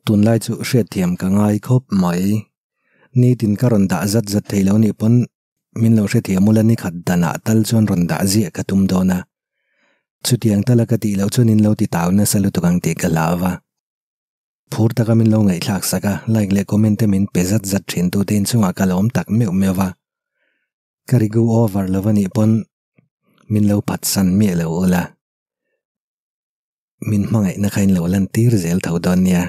Tunlai chu hriatthiam ka ngai khawp mai. Nitin ka rawn dah zat zat thei lo nih pawn min lo hrethiam ula ni khat danah tal chuan rawn dah ziah ka tum dawn a. Chutiang tala ka tih loh chuan in lo ti tau nasa lutuk ang tih ka hlau va. Phur taka min lo ngaihthlak sak a, like leh comment te min pe zat zat thin tute inchungah ka lawm tak meuh meuh va. Ka rigu over lo anih pawn min lo phatsan miah lo ula. Min hmangaihna kha in lo lan tir zel tho dawn nia.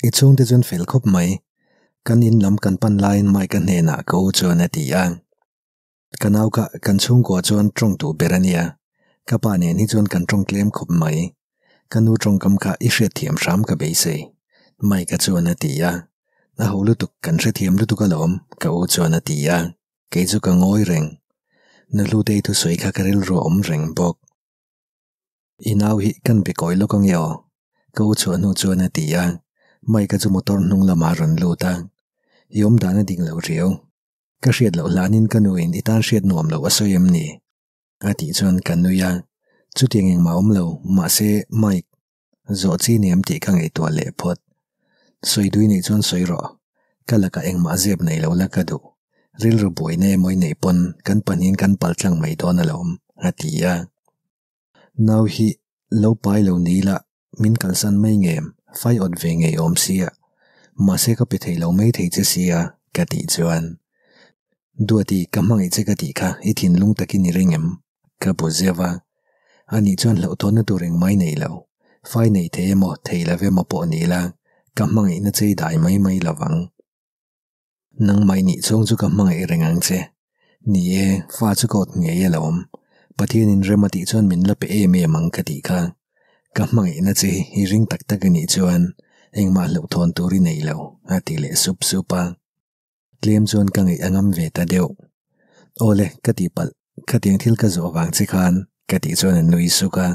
I chhungte chuan fel khawp mai. Kan in lam kan pan laiin Mike-a hnenah ka u chuan a ti a. Ka nau kha kan chhungkua chuan tawng duh ber a nia. Ka pa nen hi chuan kan tawng tlem khawp mai. Ka nu tawngkam kha i hriatthiam hram ka beisei. Mike-a chuan a ti a. A ho lutuk kan hrethiam lutuk alawm ka u chuan a ti a. Kei chu ka ngawi reng. Nuhlutei thusawi kha ka rilru a awm reng bawk. I nau hi kan be kawi lawk ange aw? Ka u chhuah hnu chuan a ti a. Mike-a chu motor hnung lamah a rawn lut a. I awm dan a ding lo riau. Ka hriat loh hlanin ka nuin i tan hriat nuam loh a sawi em ni? A tih chuan ka nui a. Chutiang engmah awm lo, mahse Mike, zawh chi ni em tih ka ngaihtuah leh phawt. Sawi dui neih chuan sawi rawh. Ka lakah engmah zep nei lo la ka duh. Rilru buaina emaw i neih pawn kan pahnihin kan pal tlang mai dawn alawm, a ti a. Nau hi lo pai lo ni ila min kalsan mai ngem, fai awt ve ngei awm sia. Mahse ka pe thei lo mai thei che sia, ka tih chuan. Duati, ka hmangaih che ka tih kha i thinlung takin i ring em? Ka bu zeuh a. Anih chuan hlauhthawnna tur engmai nei lo. Fai nei thei emaw, thei lo emaw pawh ni ila, ka hmangaihna che i dai mai mai lovang. Nangmah i nih chhung chu ka hmangaih reng ang che. Ni e, fa chu ka awt ngei alawm. Pathianin rem a tih chuan min la pe em em ang ka tih kha. Ka hmangaihna che hi i ring tak tak a nih chuan engmah hlauhthawn tur i nei lo, a ti leh sup sup a. Tlem chuan ka ngaih a ngam ve ta deuh. Awle, ka tihpalh, khatiang thil ka zawh vang che khan, ka tih chuan a nui suk a.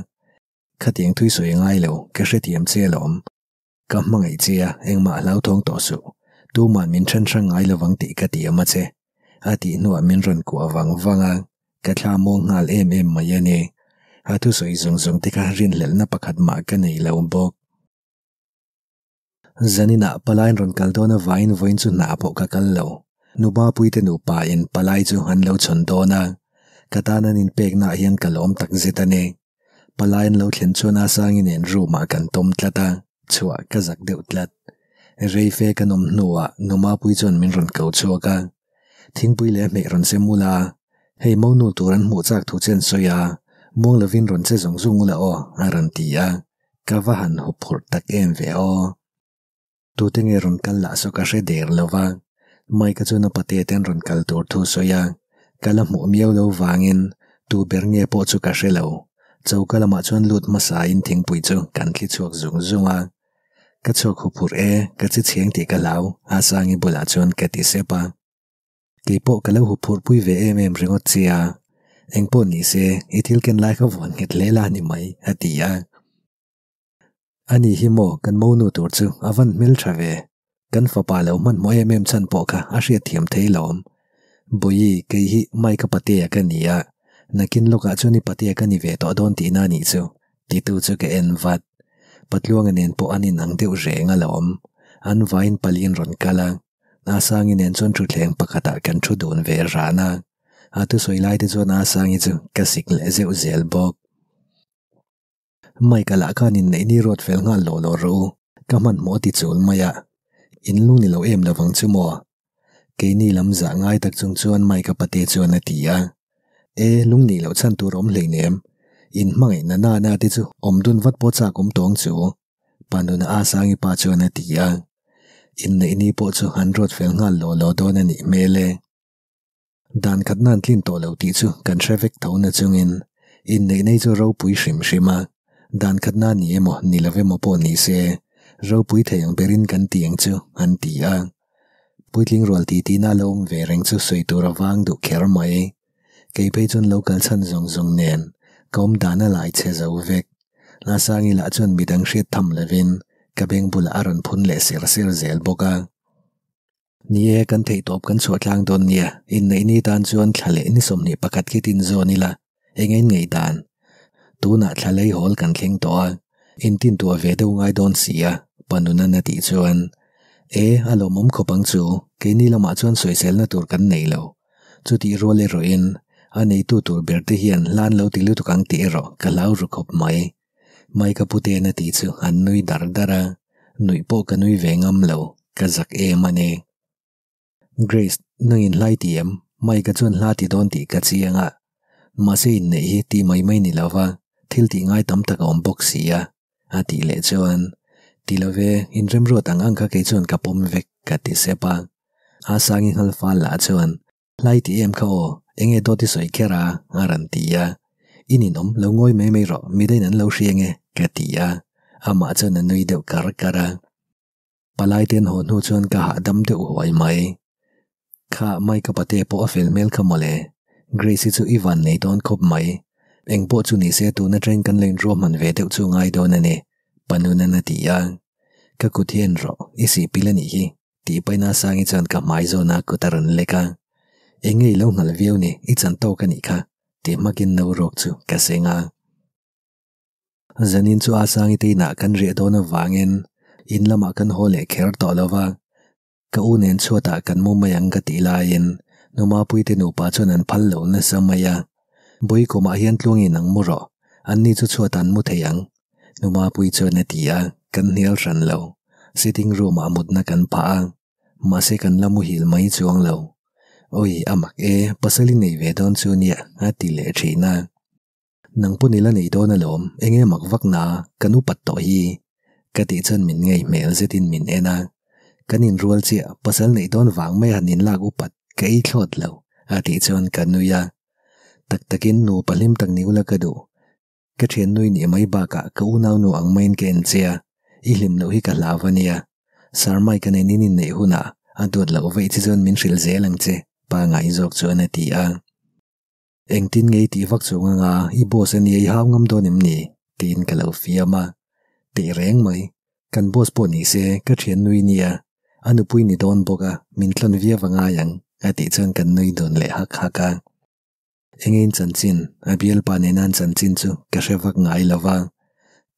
Khatiang thui sawi a ngai lo, ka hrethiam che alawm. Ka hmangaih che a, engmah hlauthawng tawh suh. Tuman min then hrang ngai lovang tih ka ti awm a che. A tih hnuah min rawn kuah vang vang a, ka thla muang nghal em em mai a ni. A thusawi zawng zawng te kha rinhlelhna pakhat mah ka nei lo bawk. Zaninah palaiin rawn kal dawn avangin vawiin chu hna pawh ka kal lo. Nubapuite nupa in palai chu an lo chhawn dawn a, ka tan an inpeknaah hian ka lawm takzet a ni. Palai an lo thlen chuan a sangin nen room ah kan tawm tlat a, chhuah ka zak deuh tlat. Reife kan awm hnuah Numapui chuan min rawn ko chhuak a, Thingpui leh a hmeh rawn sem ula, hei monu tur an hmuh chak thu che an sawi a, muang lovin rawn che zawng zawng ula aw a rawn ti a, ka va han hup phurh tak em ve aw. Tute nge rawn kal lah saw ka hre der lo va, Mike-a chuan a patea te an rawn kal tur thu sawi a, ka la hmuh miau lo vangin tu ber nge pawh chu ka hre lo. Choka lamah chuan lut hmasain thingpui chu kan thli chhuak zung zung a. Ka chhuak huphurh e, ka che chhiang tih ka hlau, Asangi bulah chuan ka ti sep a. Keipawh ka lo huphurh pui ve em em ringawt che a, engpawh ni se i thil ken lai kha vuan nghet hle la ni mai, a ti a. Ani hi maw kan monu tur chu a van hmel tha ve. Kan fapa lo hmanhmawh em em chhan pawh kha a hriatthiam thei lawm. Bawihi, kei hi Mike-a patea ka ni a, nakin lawkah chuan i patea ka ni ve tawh dawn tihna a nih chu, titu chu ka en vat. Patluanga nen pawh an inang deuh reng alawm. An vaiin paliin rawn kal a, Asangi nen chuan thutthleng pakhatah kan thu dun ve ran a. A thusawi lai te chuan Asangi chu ka sik leh zeuh zel bawk. Mike-a lah khan inneih ni ruat fel nghal lo lo rawh u, ka hmanhmawh a ti chul mai a, in lung ni lo em lo vang chu maw? Keini lam zah ngai tak chung chuan Mike-a pate chuan a ti a, E, lung nih loh chhan tur awm hleinem, in hmangaih na na na te chu awm dun vat pawh chak awm tawng chu, pa nuna a sangi pa chuan a ti a, inneih ni pawh chu an ruat fel nghal lo lo dawn a nih hmel e. Dan khat nan tlin tawh lo tih chu kan hre vek tho na chungin inneih nei chu ropui hrim hrim a, dan khat na ni emaw ni lo emaw pawh ni se ropui thei ang berin kan ti ang chu an ti a. Puitling rual ti tihna lo awm ve reng chu sawi tur a vang duh kher mai. Kei phei chuan lo kal chhan zawng zawng nen ka awm dan a lai chhe zo vek. Lasangi lah chuan midang hriat tham lovin ka beng bulah a rawn phun leh ser ser zel bawk a. Ni e, kan theihtawp kan chhuah tlang dawn nia, inneih ni tan chuan thla leh ni 21 khi tin zawn ila, eng a inngeih dan? Tunah thla lei hawl kan thleng tawh a, Intintuah ve deuh ngai dawn si a, pa Nunan a tih chuan, E, a lawmawm khawp ang chu, keini lamah chuan sawiselna tur kan nei lo. Chutih rual erawhin a neitu tur ber te hian hlan lo ti lutuk ang tih erawh ka hlau ru khawp mai. Mike-a puten a tih chu an nui dar dar a, nuih pawh ka nui ve ngam lo, ka zak em a ni. Grace, nangin hlai ti em? Mike-a chuan hla ti dawn tih ka chiang a, mahse inneih hi ti mai mai ni lova thil tih ngai tam tak a awm bawk si a, a tih leh chuan, Ti lo ve, inremruat ang ang kha kei chuan ka pawm vek, ka ti sep a. A sangi nghal fal lah chuan, Hlai ti em kha aw, enge dawt i sawi kher a? a rawn ti a. I ninawm, lo ngawi mai mai rawh, midain an lo hria nge, ka ti a. Amah chuan a nui deuh kar kar a. Palai te an haw hnu chuan ka hahdam deuh huai mai. Kha Mike-a pate pawh a fel hmel kha mawle. Grace hi chu i van nei dawn khawp mai. Eng pawh chu nise tuna train kan la inruahman ve deuh chu ngai dawn a ni, Panunan a ti a. Ka kut hi en rawh, i sihpil a nih hi, tih paina Sangi chuan ka hmai zawn a kut a rawn lek a. Eng nge i lo nghal viau ni, i chan tawk a nih kha, tih hmakin no rawk chu ka seng a. Zanin chu Asangi te inah kan riah dawn avangin in lamah kan haw leh kher tawh lo va, ka u nen chhuatah kan mu mai ang ka tih laiin Numapuii te nupa chuan an phal lo nasa mai a. Bawikumah hian tluangin ang mu rawh, anni chu chhuatah an mu thei ang, Numapuii chuan a ti a, kan hnial hran lo. Sitting room-ah mutna kan phah a, mahse kan la muhil mai chuang lo. Awi, a mak e, pasal i nei ve dawn chu nia, a ti leh thin a. Nang pawn i la nei dawn alawm, enge mak vak na, kan upat tawh hi. Ka tih chuan min ngei hmel zetin min en a. Kan inrual chiah, pasal neih dawn vang mai han inlak upat, ka ei thlawt lo, a tih chuan ka nui a. Tak takin nupa hlim tak ni ula ka duh. Ka thiannui nih mai bakah ka unaunu ang maiin ka en che a, i hlim loh hi ka hlau a nia. Sir Mike a nen in inneih hunah a duat loh vaih che chuan min hrilh zel ang che, pangai zawk chuan a ti a. Engtin nge i tih vak chung anga i boss a nia i hau ngam dawn em ni? tiin ka lo fiam a. Teh reng mai, kan boss pawh ni se ka thian nui nia, a nupui ni dawn bawk a, min tlawn viau a ngai ang a tih chuan kan nui dun leh hak hak a. Engein chanchin, a bialpa nena an chanchin chu ka hre vak ngai lo va,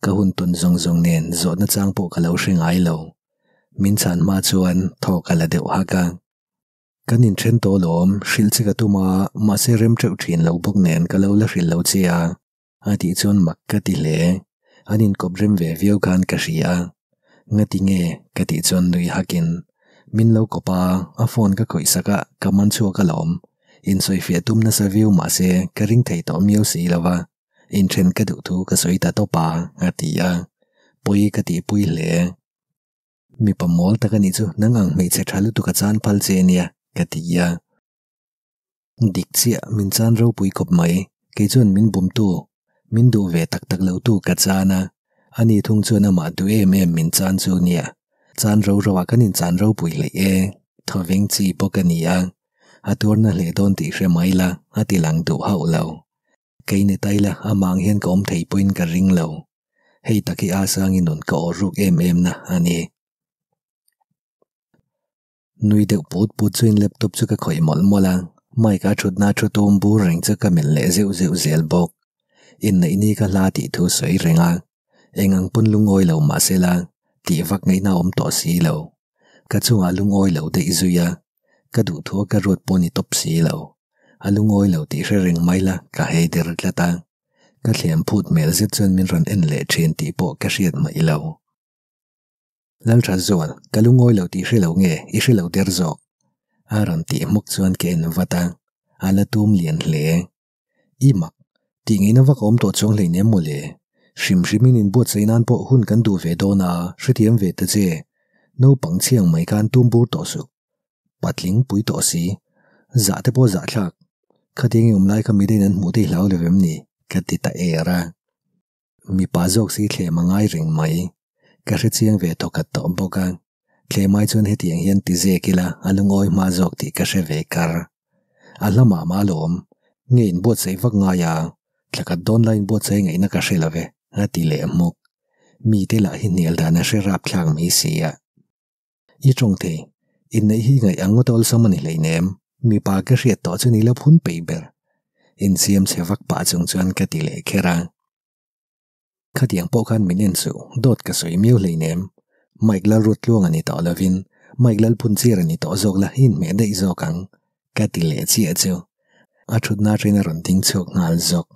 ka hun tawn zawng zawng nen zawhna chang pawh ka lo hre ngai lo. Min chhan hma chuan thaw ka la deuh hak a. Kan inthen tawh alawm, hrilh che ka tum a, mahse rem teuh thin lo bawk nen ka lo la hrilh lo che a, a tih chuan mak ka ti hle. An inkawp rem ve viau khan ka hria a. Ngati nge? ka tih chuan nui hakin, Min lo kawp a, a phone ka khawih sak a, ka man chhuak alawm. Insawifiah tum nasa viau mahse ka ring thei tawh miau si lo va, inthen ka duh thu ka sawi ta tawp a, a ti a. Pawi ka tihpui hle. Mipa mawl tak a nih chu nang ang hmeichhe tha lutuk a chan phal che ania ka ti a. Dik chiah min chan ropui khawp mai, kei chuan min bumtu, min duh ve tak tak lo tu ka chan a, ani thung chuan amah duh em em min chan chu nia, chan ro ro ah kan inchan ropui hleih e, thawveng chi bawk a ni a, a tuarna hle dawn tih hre mai la a ti lang duh hauh lo. Kei ni tai la amah ang hian ka awm thei pawhin ka ring lo. Hei tak hi a sangin nun ka awr ruk em em na a ni. Nui deuh put put chuin laptop chu ka khawih mawlh mawlh a, Mike a thutna thu tum bur reng chu ka melh leh zeuh zeuh zel bawk. Inneih ni ka hla tih thu sawi reng a, eng ang pawn lungawi lo mah sela tih vak ngaihna awm tawh si lo. Ka chungah lungawi lo daih zui a, ka duhthua ka ruat pawh ni tawp si lo. A lungawi lo tih hre reng mai la ka hei der tlat a. Ka thlem phut hmel zet chuan min rawn en leh thin tih pawh ka hriat hmaih lo. Laltha Zual, ka lungawi lo tih hre lo nge i hre lo der zawk? A rawn tih hmuk chuan ka en vat a, a la tum lian hle. I mak, tih ngeina vak a awm tawh chuang hleinem mawle. Hrim hrimin inbuatsaih nan pawh hun kan duh ve dawn a, hrethiam ve ta che. Naupang chhiang mai khan tum bur tawh suh. Patling pui tawh si. Zah te pawh zah thlak. Khatiang i awm lai kha midangin an hmuh te i hlau lo em ni? Ka ti ta er a. Mipa zawk si thlem a ngai reng mai. Ka hre chiang ve thawkhat tawh bawk a. Thlem ai chuan hetiang hian ti zek ila a lungawi hma zawk tih ka hre ve kar. A hla mah mah alawm. Nge inbuatsaih vak ngai a, thla khat dawn lai inbuatsaih ngaihna ka hre lo ve, a ti leh hmuk. Mite lah hi hnial dan a hre rapthlak mai si a. I tawng thei, inneih hi ngaih ang ngawt awlsam a ni hleinem, mipa ka hriat tawh chu ni lo phun peih ber. Insiam chhe vak pah chung chuan ka ti leh kher a. Khatiang pawh khan min en suh, dawt ka sawi miau hleinem. Mike Lalruattluanga ni tawh lovin Mike Lalphunchira ni tawh zawk la i inhmeh daih zawk ang, ka ti leh chiah chu. A thutna atangin a rawn ding chhuak nghal zawk.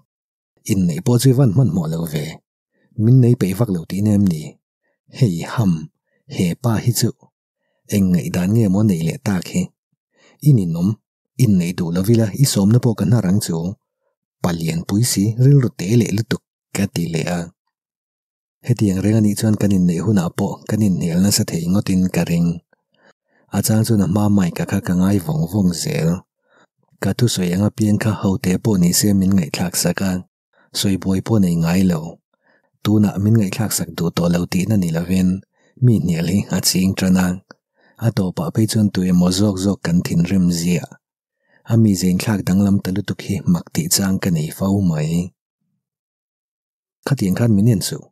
Inneih pawh chu i van hmanhmawh lo ve. Min nei peih vak lo tihna em ni? Hei ham, he pa hi chu eng ngaihdan nge maw neih leh tak hi? I ninawm, inneih duh lo ila i sawmna pawh ka hnar ang chu. Palian pui si rilru te leh lutuk ka ti leh a. Hetiang reng anih chuan kan inneih hunah pawh kan inhnial nasa thei ngawtin ka ring. A chang chuan a hma Mike-a kha ka ngai vawng vawng zel. Ka thusawi anga piang kha hote pawh ni se min ngaihthlak sak a, sawi buai pawh nei ngai lo. Tunah min ngaihthlak sak duh tawh lo tihna ni lovin mi hnial hi a ching tan a. A tawpah phei chuan tu emaw zawk zawk kan thinrim ziah. A mize inthlak danglam ta lutuk hi mak tih chang ka nei fo mai. Khatiang khan min en suh.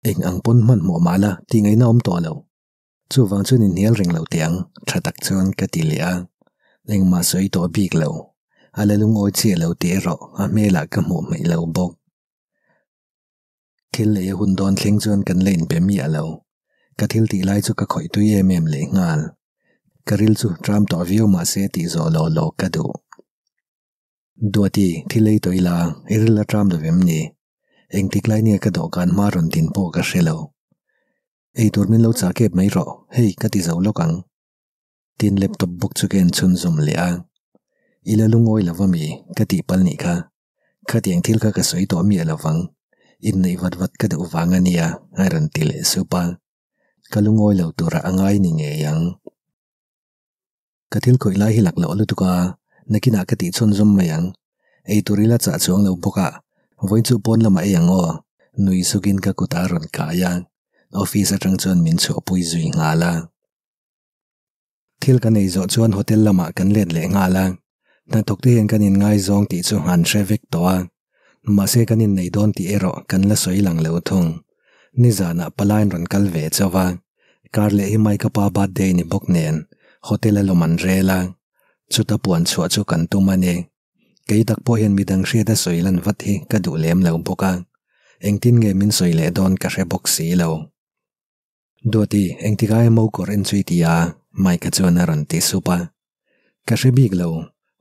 Eng ang pawn hmanhmawh mah la tih ngaihna awm tawh lo. Chuvang chuan inhnial reng lo teh ang, tha tak chuan ka ti leh a. Engmah sawi tawh bik lo. A la lungawi chiah lo tih erawh a hmelah ka hmuh hmeih lo bawk. Thil lei a hun dawn thleng chuan kan la inbe miah lo. Ka thil tih lai chu ka khawih tui em em leh nghal. Ka ril chu tram tawh viau mah se tih zawh law law ka duh. Duati, thil ei tawh ila, i ril a tram lo em ni? Engtik lai nia ka dawhkan hma rawn din pawh ka hre lo. Ei tur min lo chah kep mai rawh, hei ka ti zo lawk ang. Tin laptop bawk chu ka en chhunzawm leh a. I la lungawi lo va mi? Ka tih pal nih kha. Khatiang thil kha ka sawi tawh miah lo vang. Inneih vat vat ka duh vang a nia, a rawn ti leh sup a. Ka lungawi lo turah a ngai ni ngei ang. Ka thil khawih lai hi lak loh lutuk a, nakinah ka tih chhunzawm mai ang. Ei tur ila chah chuang lo bawk a, vawiin chu pawn lamah ei ang aw, nui sukin ka kut a rawn kai a, office atang chuan min chhuahpui zui nghal a. Thil kan ei zawh chuan hotel lamah kan let leh nghal a, hnathawk te hian kan inngaizawng tih chu an hre vek tawh a, mahse kan innei dawn tih erawh kan la sawi lang lo thung. Nizanah palaiin rawn kal ve chauh a, kar leh hi Mike-a pa birthday ni bawk nen hotel a lawm an rel a, chuta puan chhuah chu kan tum a ni. Kei tak pawh hian midang hriata sawi lan vat hi ka duh lem lo bawk a, engtin nge min sawi leh dawn ka hre bawk si lo. Duati, engtik aia mo kawr en chu i ti a? Mike-a chuan a rawn ti sup a. Ka hre bik lo,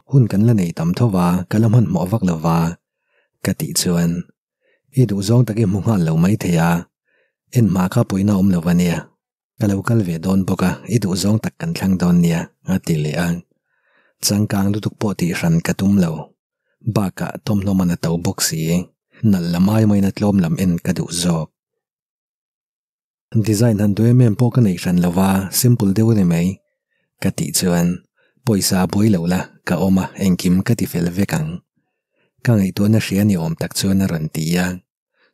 hun kan la nei tam tho va, ka la hmanhmawh vak lo va, ka tih chuan, I duhzawng tak i hmu nghal lo mai thei a, en hma kha puina awm lo va nia, ka lo kal ve dawn bawk a, i duhzawng tak kan thlang dawn nia, a ti leh a. Changkang lutuk pawh tih hran ka tum lo, bakah thawmhnaw man a to bawk si, nalh lam ai maina tlawm lam en ka duh zawk. Design han duh em em pawh ka nei hran lo va, simple deuh a ni mai. Ka tih chuan, Pawisa a buai lo la, ka awm a, engkim ka ti fel vek ang. Ka ngaihtuahna hria ni awm tak chuan a rawn ti a.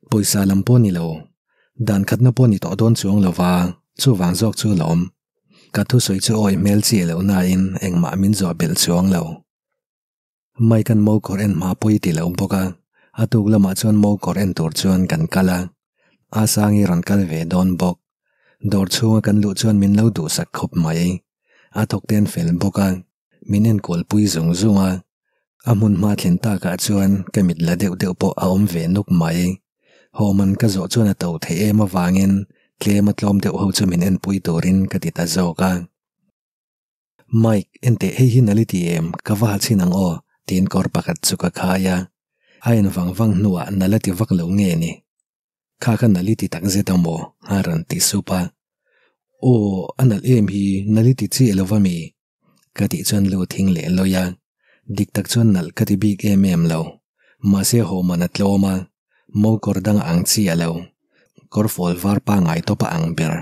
Pawisa lam pawh ni lo, dan khatna pawh ni tawh dawn chuang lo va, chuvang zawk chu lawm. Ka thusawi chu awi hmel chiah loh nain engmah min zawh belh chuang lo. Mike-a'n mo kawr en hma pawh i ti lo bawk a, a tuk lamah chuan mo kawr en tur chuan kan kal a, a Sangi rawn kal ve dawn bawk. Dawr chhunga kan luh chuan min lo duhsak khawp mai. A thawk te an fel bawk a, min enkual pui zung zung a. A hmun hma thlen takah chuan ka mit la deuh deuh pawh a awm ve nuk mai. Haw man ka zawh chuan a to theih em avangin tlem a tlawm deuh ho chu min enpui turin ka ti ta zawk a. Mike, enteh hei hi nali ti em, ka va ha chhin ang aw, tiin kawr pakhat chu ka khai a. A en vang vang hnuah nala ti vak lo nge ni? Kha kha nali ti tak zet a maw? a rawn ti sup a. Aw, a nalh em hi, nali ti chiah lo va mi? Ka tih chuan lu thing leh lawi a. Dik tak chuan nalh ka ti bik em em lo. Mahse haw man a tlawm a, mo kawr dang a ang chiah lo. Kawr fawl var pangai tawp a ang ber.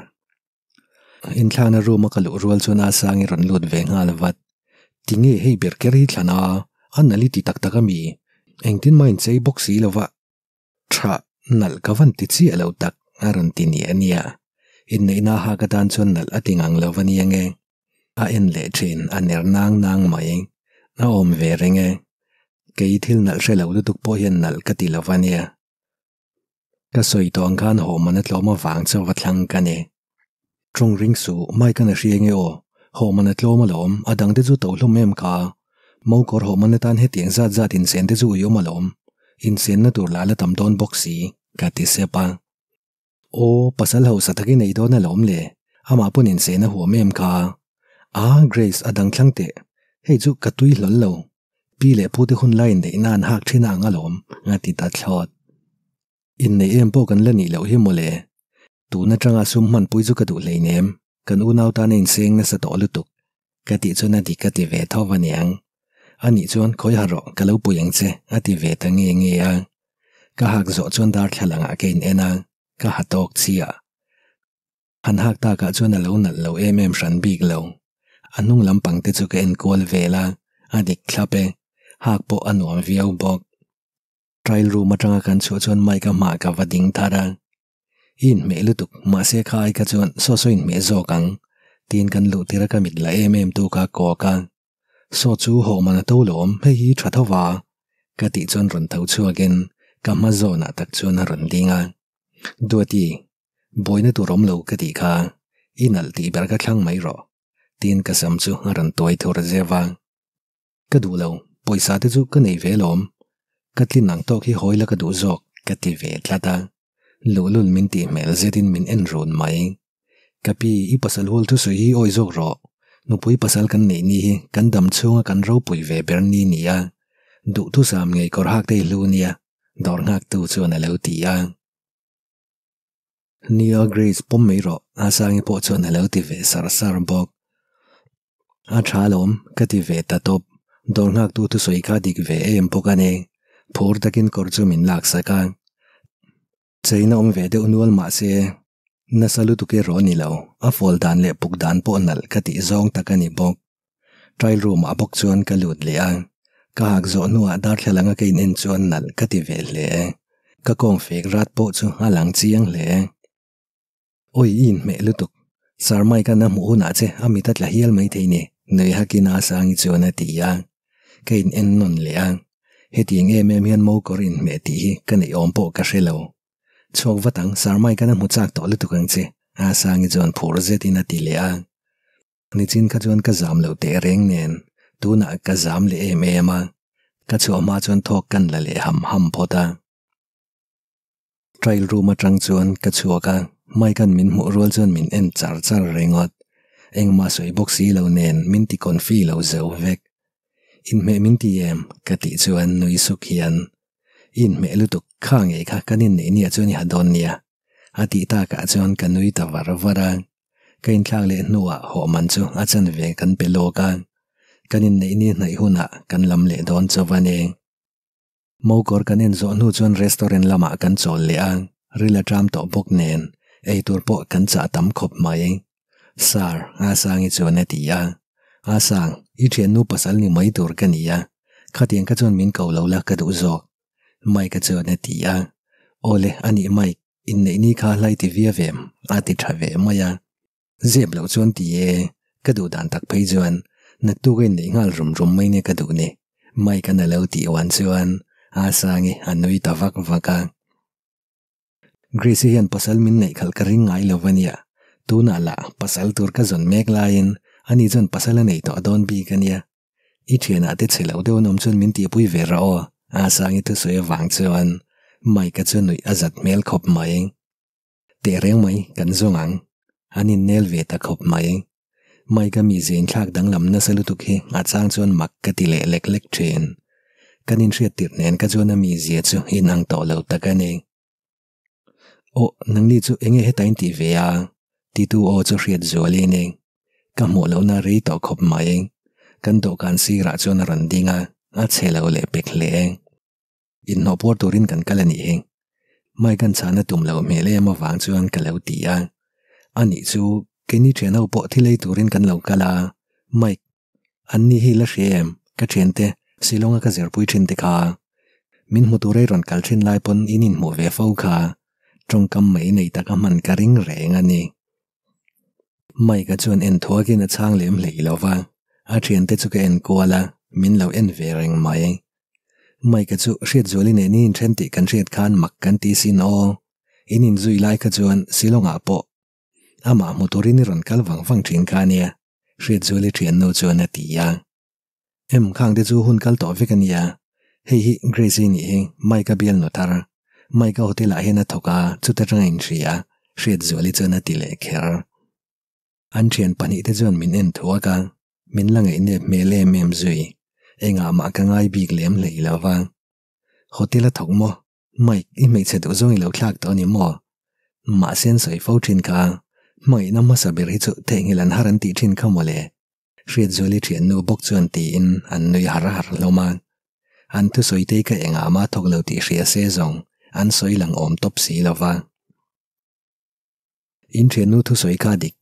Inthlakna room a ka luh rual chuan a sang i rawn lut ve nghal vat. Tinge hei ber ker hi thlan a, a nalh i ti tak tak a mi? Engtin mah inchei bawk si lo va. Tha, nalh ka van ti chiah lo tak a rawn ti nia nia. Inneihna a hak atan chuan nalh a ti ngang lo va nia nge. A en leh thin, a ner nang nang mai. A awm ve reng e. Kei thil nalh hre lo lutuk pawh hian nalh ka ti lo va nia. Ka sawi tawh ang khan haw man a tlawm avang chu va thlang ka ni. Tawng ring suh, Mike an a hria nge aw? Haw man a tlawm alawm, a dangte chu to hlawm em kha. Mokawr haw man atan hetiang zat zat insen te chu ui awm alawm. Insenna tur lah la tam dawn bawk si, ka ti sep a. Aw, pasal hausa tak i nei dawn alawm le, amah pawn insen a huam em kha. A, Grace, a dang thlang teh. Hei chu ka tui hlawl lo. Pi leh pute hun lai inneihna an hak thin a ang alawm, a ti ta thlawt. Inneih em pawh kan la nih loh hi mawle. Tun atanga sum hmanpui chu ka duh hleinem, kan unau tan a inseng nasa tawh lutuk. Ka tih chuan a dik a ti ve tho va niang. Anih chuan khawi ha rawh ka lo pui ang che a ti ve ta nge nge a. Ka hak zawh chuan darthlalang ah ka in en a, ka ha tawk chiah. Han hak takah chuan a lo nalh lo em em hran bik lo. A hnung lampang te chu ka en kual vel a, a dik thlap e. Hak pawh a nuam viau bawk. Trial room atanga kan chhuah chuan Mike-a hmah ka va ding thar a. I inhmeh lutuk, mahse kha ai kha chuan saw saw inhmeh zawk ang, tiin kan luh tir a ka mit la em em tu kha kawk a. Saw chu hawh man a to lawm, hei hi tha tho va, ka tih chuan rawn tho chhuakin ka hma zawnah tak chuan a rawn ding a. Duati, buaina tur awm lo ka tih kha, i nalh tih ber ka thlang mai rawh, tiin ka sam chu a rawn tuai thur zeuh a. Ka duh lo, pawisa te chu ka nei ve lawm. Ka tlin ang tawk hi hawi la ka duh zawk ka ti ve tlat a. Luhlul min tih hmel zetin min en run mai. Ka pi, i pasal hual thusawi hi awi zawk rawh. Nupui pasal kan neih ni hi kan dam chhunga kan ropui ve ber ni nia. Duhthusam ngei kawr hak te i hlu nia, dawr nghaktu chuan a lo ti a. Nia Grace pawm mai rawh a Sangi pawh chuan a lo ti ve sar sar bawk. A tha alawm ka ti ve ta tawp. Dawr nghaktu thusawi kha dik ve em bawk a ni. Phur takin kawr chu min laksak a. Cheina awm ve deuh nual mah se nasa lutuk erawh a ni lo. A fawl dan leh puk dan pawh nalh ka tih zawng tak a ni bawk. Trial room ah bawk chuan ka lut leh a, ka hak zawh hnuah darthlalang a ka in en chuan nalh ka ti ve hle. Ka kawng fek rat pawh chu a lang chiang hle. Awi i inhmeh lutuk, Sir Mike-a'n a hmuh hunah che a mit a tla hial maithei ni, nui hakin a Asangi chuan a ti a. Ka in en nawn leh a, hetiang em em hian mo kawr inhmeh tih hi ka neih awm pawh ka hre lo. Chhuak vat ang, Sir Mike-a'n a hmu chak tawh lutuk ang che, Asangi chuan phur zetin a ti leh a. Nichin kha chuan ka zam loh teh reng nen tunah ka zam leh em em a, ka chhuah hma chuan thawk kan la leh ham ham phawt a. Trial room atang chuan ka chhuak a, Mike-a'n min hmuh rual chuan min en char char ringawt. Engmah sawi bawk si lo nen min ti confi lo zo vek. Inhmeh min ti em? ka tih chuan nui suk hian, I inhmeh lutuk, kha ngei kha kan inneih nia chuan i ha dawn nia, a tih takah chuan ka nui ta var var a. Ka inthlak leh hnuah hawh man chu a chanve kan pe lawk a, kan inneih ni hnaih hunah kan lam leh dawn chauh a ni. Mokawr kan en zawh hnu chuan restaurant lamah kan chawl leh a, ril a ṭam tawh bawk nen eitur pawh kan chah tam khawp mai. Sir, Asangi chuan a ti a, Asang, i ṭhiannu pasal ni mai tur ka ni a, khatiang kha chuan min ko lo la ka duh zawk, Mike-a chuan a ti a, Awle, anih Mike. Inneih ni kha hlai ti via ve a ti tha ve mai a. Zep loh chuan ti e, ka duh dan tak phei chuan naktuk a inneih nghal rum rum mai nia ka duh ni, Mike an a lo tih uan chuan a Sangi a nui ta vak vak a. Grace-i hian pasal min neih khalh ka ring ngai lo va nia, tunah lah pasal tur ka zawn mek laiin ani chuan pasal a nei tawh dawn bik a nia. I thianah te chhe lo deuh an awm chuan min tihpui ve rawh aw, a Sangi thusawi avang chuan Mike-a chu nuih a zat hmel khawp mai. Teh reng mai, kan zawng ang. An innel ve ta khawp mai. Mike-a mizia inthlak danglam nasa lutuk hi a chang chuan mak ka ti leh lek lek thin. Kan inhriat tirh nen ka chuan a mizia chu inang tawh lo tak a ni. Aw, nangni chu enge heta in tih ve a? Titu aw chu hriat zual in e. Ka hmuh lohna rei tawh khawp mai. Kan dawhkan sirah chuan a rawn ding a, a chhe lo leh pek hle. Inhnawh puar turin kan kal a nih hi. Mike-a'n chhana tum loh hmel em avang chuan ka lo ti a. Anih chu, keini thian ho pawh thil ei turin kan lo kal a, Mike, An ni hi la hria em? Ka thiante, Shillong-a ka zirpui thin te kha. Min hmu tur ei rawn kal thin lai pawn in inhmuh ve fo kha. Tawngkam mai nei taka hman ka ring reng a ni. Mike-a chuan en thuakin a chhang lem hlei lo va, a thiante chu ka en kual a, min lo en ve reng mai. Mike-a chu Hriatzuali nen in inthen tih kan hriat khan mak kan ti sin aw. In inzui lai kha chuan Shillong-ah pawh amah hmu turin i rawn kal vang vang thin kha a nia. Hriatzuali thiannu chuan a ti a. Em khang te chu hun kal tawh vek a nia. Hei hi Grace-i nih hi Mike-a bialnu thar. Mike-a hotel ah hian a thawk a, chuta tanga inhria. Hriatzuali chuan a ti leh kher. An thian pahnihte chuan min en thuak a, min la ngaihnep hmel em em zui. Engah mah ka ngai bik lem hlei lo va. Hotel a thawk maw? Mike, i hmeichhe duh zawng i lo thlak tawh a ni maw? Mahse an sawi fo thin kha, hmangaihna hmasa ber hi chu theihnghilh an har an tih thin kha mawle. Hriatzuali thiannu bawk chuan tiin an nui har har hlawm a. An thusawi te hi ka engah mah thawk lo tih hria se zawng an sawi lang awm tawp si lo va. In thiannu thusawi kha dik.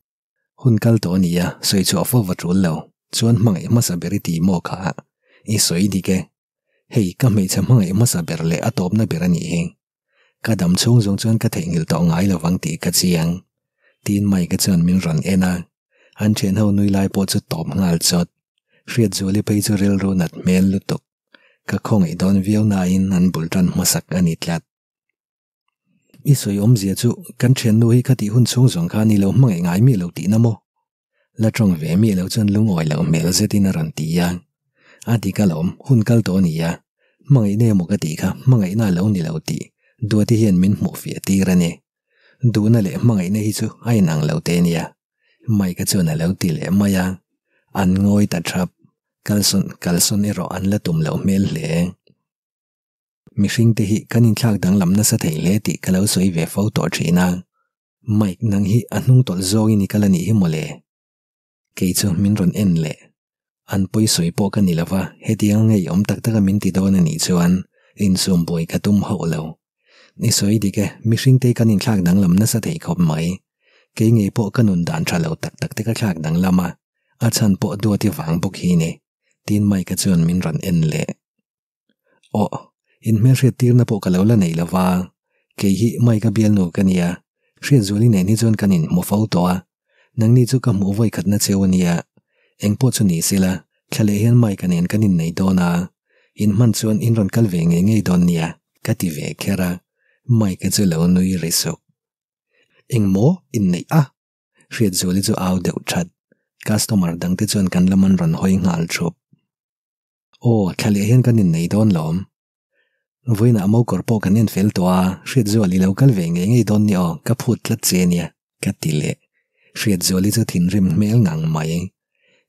Hun kal tawh a ni a, sawi chhuah fo va tul lo. Chuan hmangaih hmasa ber i ti maw kha? I sawi dik e. Hei, ka hmeichhe hmangaih hmasa ber leh a tawpna ber a nih hi. Ka dam chhung zawng chuan ka theihnghilh tawh ngai lo vang tih ka chiang. Tiin Mike-a chuan min rawn en a. An thian ho nui lai pawh chu tawp nghal chawt. Hriatzuali phei chu rilru nat hmel lutuk. Ka khawngaih dawn viau nain an bul tan hmasak a ni tlat. I sawi awmzia chu kan thiannu hi khatih hun chhung zawng khan i lo hmangaih ngai miah lo tihna maw? La tawng ve miah lo chuan lungawi loh hmel zetin a rawn ti a. A dik alawm, hun kal tawh a ni a, hmangaihna emaw ka tih kha hmangaihna a lo ni lo tih Duati hian min hmuh fiah tir a ni. Duhna leh hmangaihna hi chu a inang lo te nia. Mike-a chuan a lo ti leh mai a. An ngawi ta thap. Kalsawn kalsawn erawh an la tum loh hmel hle. Mihring te hi kan inthlak danglam nasa thei hle tih ka lo sawi ve fo tawh thin a. Mike nang hi a hnung tawlh zawngin i kal a nih hi mawle. Kei chu min rawn en leh. An pawi sawi pawh ka ni lova, hetiang ngei awm tak taka min ti dawn a nih chuan insum buai ka tum hauh lo. I sawi dik e, mihring te hi kan inthlak danglam nasa thei khawp mai. Kei ngei pawh ka nun dan tha lo tak tak te ka thlak danglam a, a chhan pawh duati vang bawk hi ni. Tin Mike-a chuan min rawn en leh. Aw, in hmelhriat tirna pawh ka lo la nei lova, kei hi Mike-a bialnu ka nia, Hriatzuali nen hi chuan kan inhmu fo tawh a, nangni chu ka hmuh vawi khatna cheu a nia, engpawh chu ni sela, thla leh hian Mike-a nen kan innei dawn a, in hman chuan in rawn kal ve ngei ngei dawn nia, ka ti ve kher a, Mike-a chu lo nui ri suk. Engmaw inneih a? Hriatzuali chu au deuh that, customer dangte chuan kan lam an rawn hawi nghal thup. Aw, thla leh hian kan innei dawn lawm. Vawiinah mokawr pawh kan en fel tawh a, Hriatzual i lo kal ve ngei ngei dawn ni aw, ka phut tlat che ania, ka ti leh. Hriatzuali chu thinrim hmel ngang mai.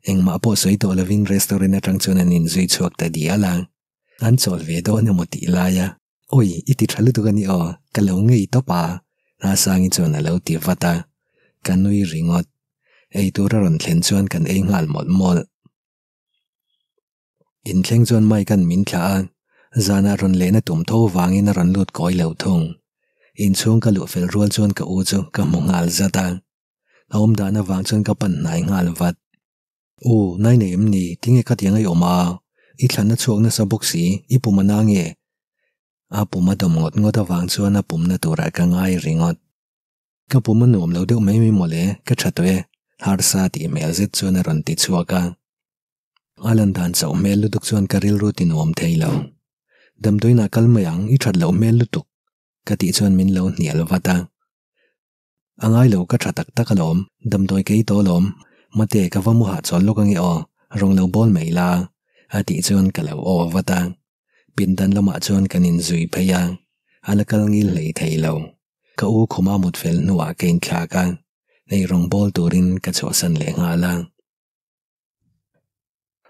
Engmah pawh sawi tawh lovin restaurant atang chuan an inzui chhuak ta dial a. An chawl ve dawn emaw tih laia, Awi, i ti tha lutuk a ni aw, ka lo ngei tawp a, Asangi chuan a lo ti vat a. Ka nui ringawt. Eitur a rawn thlen chuan kan ei nghal mawlh mawlh. Inthleng chuan Mike-a'n min thlah a, zanah rawn lehna tum tho vangin a rawn lut kawi lo thung. Inchhung ka luh fel rual chuan ka u chu ka hmu nghal zat a. A awm dan avang chuan ka pan hnai nghal vat. U, nai nei em ni? Tinge khatiang a i awm a? I thlanna chhuak nasa bawk si, i pum a na nge? A pum a dawm ngawt ngawt avang chuan a pumna turah ka ngai ringawt. Ka pum a nuam lo deuh mai mai mawle, ka tha tawh e, harsa tih hmel zet chuan a rawn ti chhuak a. A lan dan chauh hmel lutuk chuan ka rilru ti nuam thei lo. Damdawiinah kal mai ang, i that loh hmel lutuk, ka tih chuan min lo hnial vat a. A ngai lo, ka tha tak tak alawm, damdawi ka ei tawh alawm, mate ka va mu hahchawl lawk ange aw, rawng lo bawl mai la, a tih chuan ka lo aw vat a. Pindan lamah chuan kan inzui phei a, a la kal ngil hlei thei lo. Ka u khuma mut fel hnuah ka inthlak a, ei rawng bawl turin ka chhuahsan leh nghal a.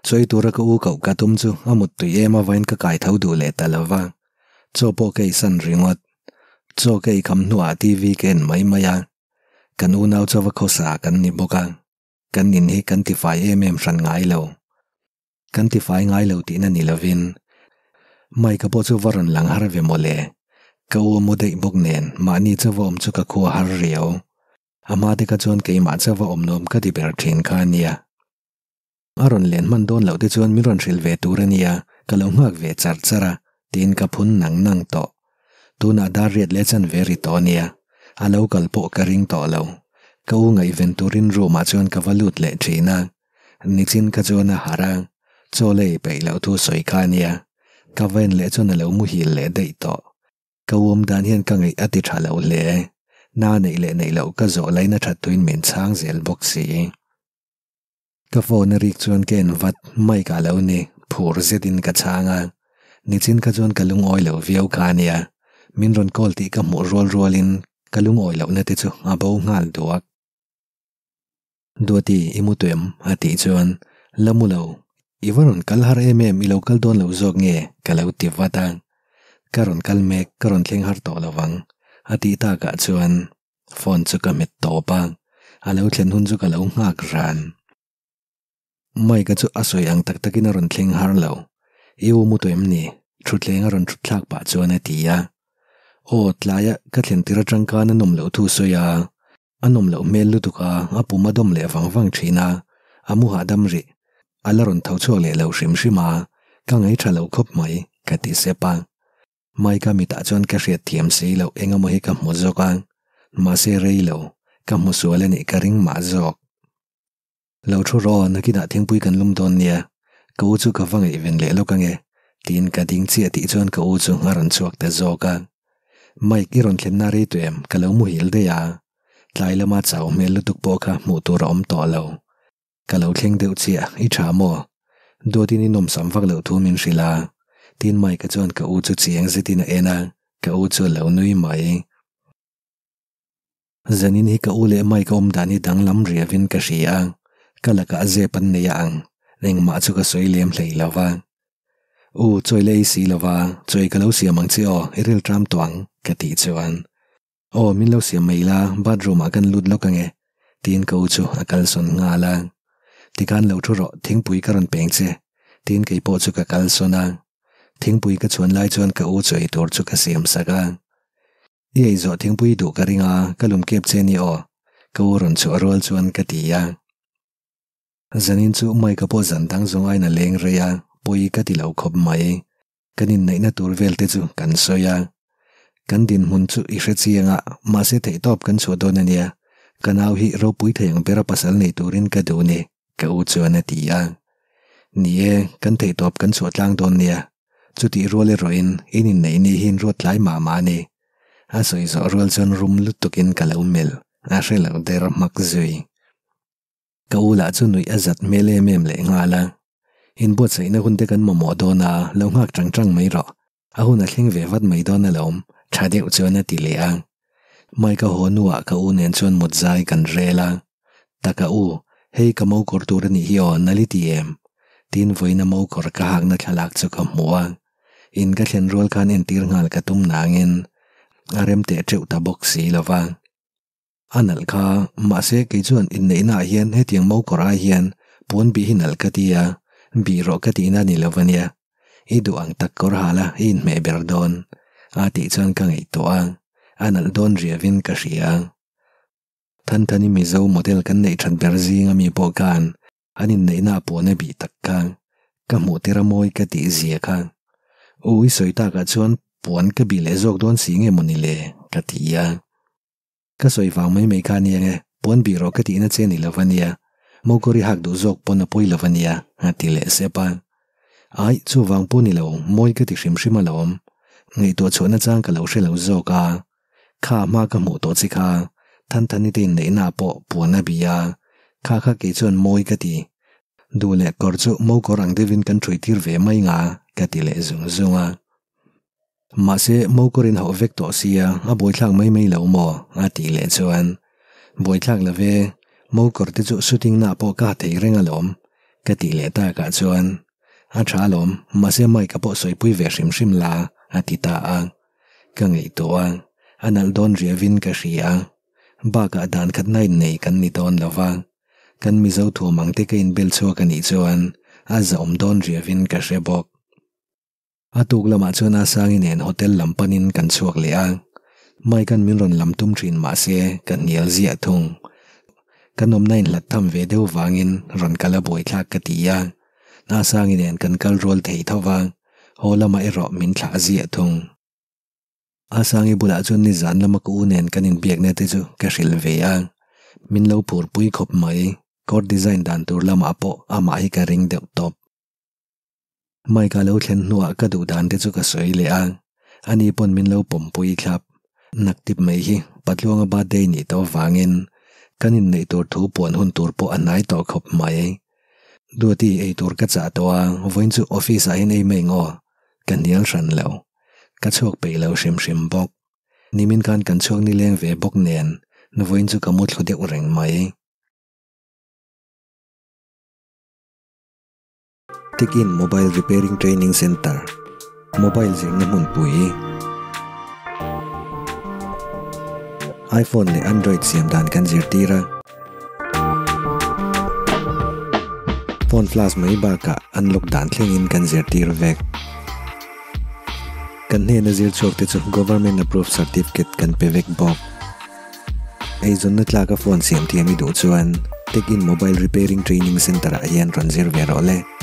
Chawi tura ka u koh ka tum chu a mut tui em avain ka kai tho duh leh ta lo va, chaw pawh ka eisan ringawt. Chaw ka eikham hnuah TV ka en mai mai a, kan unau chaw va khawsa kan ni bawk a, kan in hi kan tifai em em hran ngai lo. Kan tifai ngai lo tihna ni lovin Mike-a pawh chu va rawn lang har ve mawle. Ka u a mu daih bawk nen mahni chu va awm chu ka khua har riau. A hma te kha chuan keimah chu va awm nuam ka ti ber thin kha a nia. A rawn len hman dawn loh te chuan min rawn hrilh ve tur a nia, ka lo nghak ve char char a, tiin ka phun nang nang tawh. Tunah dar riat leh chan ve ri tawh a nia, a lo kal pawh ka ring tawh lo. Ka u ngaihven turin room ah chuan ka va lut leh thin a. Nichin kha chuan a harh a, chaw la ei peih loh thu sawi kha a nia, ka va en leh chuan a lo muhil leh daih tawh. Ka uam dan hian ka ngaih a ti tha lo hle. Na neih leh neih loh ka zawh lain a that tuin min chhang zel bawk si. Ka phone a rik chuan ka en vat, mic ah lo ni, phur zetin ka chhang a. Nichin kha chuan ka lungawi lo viau kha a nia, min rawn call tih ka hmuh rual rualin. Ka lungawi lohna te chu a bo nghal duak. Duati i mu tuem a tih chuan la mu lo, i va rawn kal har em em i lo kal dawn lo zawk nge ka lo ti vat a. Ka rawn kal mek ka rawn thleng har tawh lo vang a tih takah chuan phone chu ka hmet tawp a, a lo thlen hun chu ka lo nghak ran. Mike-a chu a sawi ang tak takin a rawn thleng har lo. I u mu tawh em ni? Thutthleng a rawn thut thlak pah chuan a ti a. Aw, tlaia ka thlen tir atang khan a nawm loh thu sawi a. A nawm loh hmel lutuk a, a pum a dawm leh vang vang thin a. A mu hahdam rih. A la rawn tho chhuak leh lo hrim hrim a, ka ngaihṭha lo khawp mai, ka ti sep a. Mike-a mitah chuan ka hriat thiam si loh eng emaw hi ka hmu zawk a, mahse rei lo, ka hmu sual a nih ka ring mah zawk. Lo thu rawh aw, nakinah thingpui kan lum dawn nia, ka u chu ka va ngaihven leh lawk ange, tiin ka ding chiah tih chuan ka u chu a rawn chhuak ta zawk a. Mike, i rawn thlenna rei tawh em? Ka lo muhil daih a. Tlai lama chau hmel lutuk pawh kha hmuh tur a awm tawh lo. Ka lo thleng deuh chiah, i tha maw? Duatin i nawmsam vak loh thu min hrilh a, tiin Mike-a chuan ka u chu chiang zetin a en a, ka u chu a lo nui mai. Zanin hi ka u leh Mike awm dan hi danglam riavin ka hria a, ka lakah zep an nei a ang, engmah chu ka sawi lem hlei lo va. U, chawi la ei si lo va, chawi ka lo siam ang che aw, i ril ṭam tawh ang, ka tih chuan. Aw, min lo siam mai la, bathroom ah kan lut lawk ange, tiin ka u chu a kalsawn nghal a. Tikhan lo thu rawh, thingpui ka rawn peng che, tiin kei pawh chu ka kalsawn a. Thingpui ka chhuan lai chuan ka u chawi tur chu ka siam sak a. I ei zawh thingpui duh ka ring a, ka lum kep che ni aw, ka u rawn chhuah rual chuan ka ti a. Zanin chu Mike-a pawh zan dang zawng aiin a leng rei a, pawi ka ti lo khawp mai. Kan inneihna tur vel te chu kan sawi a. Kan dinhmun chu i hre chiang a, mahse theihtawp kan chhuah dawn a nia. Ka nau hi ropui thei ang bera pasal nei turin ka duh ni, ka u chuan a ti a. Ni e, kan theihtawp kan chhuah tlang dawn nia. Chutih rual erawhin in inneih ni hi in ruat tlai mah mah a ni. A sawi zawh rual chuan rum lutukin ka lo melh, a hre lo der hmak zui. Ka u lah chu nuih a zat hmel em em leh nghal a. Inbuatsaihna hun te kan mamawh dawn a, lo nghak tang tang mai rawh. A hun a thleng ve vat mai dawn alawm, tha deuh chuan a ti leh a. Mike-a haw hnuah ka u nen chuan mut zai kan rel a. Taka u, hei ka mo kawr tur a nih hi aw, nali ti em? Tin vawiina mo kawr ka hakna thlalak chu ka hmu a. In ka thlen rual khan entir nghal ka tum nangin a rem teh teuh ta bawk si lo va. A nalh kha, mahse kei chuan inneihna ah hian hetiang mo kawr ai hian puan bih hi nalh ka ti a, bih rawh ka tihna a ni lo va nia. I duh ang tak kawr hal a, i inhmeh ber dawn. A tih chuan ka ngaihtuah a, a nalh dawn riavin ka hria. Thanthani Mizo model kan neih that ber zinga mi pawh khan an inneihna a puan a bih tak kha ka hmuh tir a mawi ka tih zia kha. U i sawi takah chuan puan ka bih leh zawk dawn si nge mawni le ka ti a. Ka sawi vang mai mai kha a nia nge puan bih rawh ka tihna che ni lo a nia, mokawr i hak duh zawk pawn a pawi lo a nia a ti leh sep a. Aih chuvang pawh ni lo mawi ka ti hrim hrim alawm, ngaihtuah chhuahna chang ka lo hre lo zawk a. Kha hma ka hmuh tawh chi kha, Thanthani te inneihna pawh puan a bi a, kha kha kei chuan mawi ka ti. Duh leh kawr chu mo kawr ang deuhin kan ṭhui tir ve mai nga ka ti leh zung zung a. Mahse, mo kawr in hauh vek tawh sia, a buaithlak mai mai lo maw? a tih leh chuan, Buaithlak lo ve, mo kawr te chu shooting na pawh ka ha thei reng alawm, ka tih leh takah chuan, A ṭha alawm, mahse Mike-a pawh sawipui ve hrim hrim la, a ti ta a. Ka ngaihtuah a, a nalh dawn riavin ka hria a. Bakah dan khatna innei kan ni dawn lo va, kan Mizo thuam ang te ka inbel chhuak a nih chuan a zahawm dawn riavin ka hre bawk. A tuk lamah chuan Asangi nen hotel lam panin kan chhuak leh a, Mike-a'n min rawn lam tum thin mah se ka hnial ziah thung. Kan awmna inhlat tham ve deuh vangin rawn kal a buaithlak ka ti a, Asangi nen kan kal rual thei tho va. Haw lamah erawh min thlah ziah thung. A Sangi bulah chuan nizan lama ka u nen kan inbiakna te chu ka hrilh ve a, min lo phurpui khawp mai, court design dan tur lamah pawh amah hi ka ring deuh tawp. Mike-a lo thlen hnuah ka duh dan te chu ka sawi leh a, ani pawn min lo pawmpui thlap. Naktip mai hi Patluanga birthday nih tawh avangin kan inneih tur thu puan hun tur pawh a hnai tawh khawp mai. Duati ei tur ka chah tawh a, vawiin chu office ah hian ei mai ang aw, ka hnial hran lo. Ka chhuak peih lo hrim hrim bawk. Nimin khan kan chhuak nileng ve bawk nen vawiin chu ka mu thlu deuh reng mai. Tikin Mobile Repairing Training Centre, Mobile zirna hmunpui, iPhone leh Android siam dan kan zirtir a. Phone flash mai bakah unlock dan thlengin kan zirtir vek. Kan hnena zir chhuak te chu Government Approved Certificate kan pe vek bawk. Eizawnna tlaka phone siam thiam i duh chuan Tech-in Mobile Repairing Training Centre ah hian rawn zir ve rawh le.